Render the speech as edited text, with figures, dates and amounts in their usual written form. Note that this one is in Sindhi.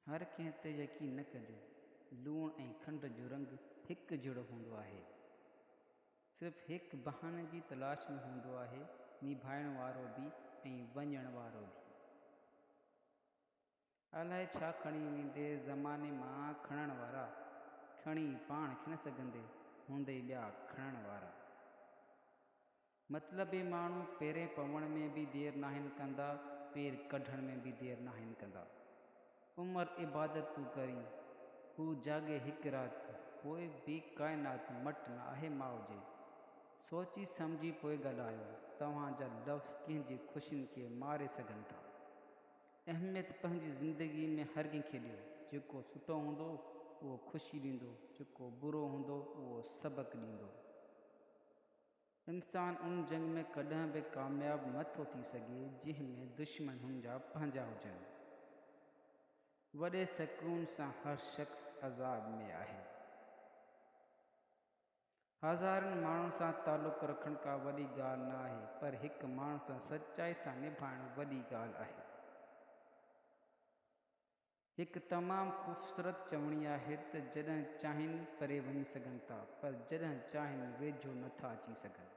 هر ڪنهن تي يقين نه ڪجو. لوڻ ۽ کنڊ جو رنگ هڪ جهڙو هوندو آهي. صرف هڪ بهاني جي تلاش ۾ هوندو آهي، نڀائڻ وارو به ۽ وڃڻ وارو به. الائي ڇا کڻي ويندي زماني مان کڻڻ وارا، کڻي پاڻ کي نه سگهندي، هوندئي ٻيا کڻڻ وارا. مطلبي ماڻهو پيرين پوڻ ۾ به دير ناهن ڪندا، پير ڪڍڻ ۾ به دير ناهن ڪندا. عمر عبادت تون ڪرين، هو جاڳي هڪ رات، پوء به ڪائنات مٽ نه آهي ماء جي. سوچي سمجهي پوء ڳالهايو، توهان جا لفظ ڪنهن جي خوشين کي ماري سگهن ٿا. اهميت پنهنجي زندگي ۾ هر ڪنهن کي ڏيو، جيڪو سٺو هوندو اهو خوشي ڏيندو، جيڪو برو هوندو اهو سبق ڏيندو. انسان ان جنگ ۾ ڪڏهن به ڪامياب نه ٿو ٿي سگهي جنهن ۾ دشمن هن جا پنهنجا هجن. وڏي سڪون سان هر شخص عذاب ۾ آهي. هزارن ماڻهن سان تعلق رکڻ ڪا وڏي ڳالهه نه آهي پر هڪ ماڻهو سان سچائي سان نڀائڻ وڏي ڳالهه آهي. هڪ تمام خوبصورت چوڻي آهي ته جڏهن چاهين پري وڃي سگهن ٿا پر جڏهن چاهين ويجهو نه ٿا اچي سگهن.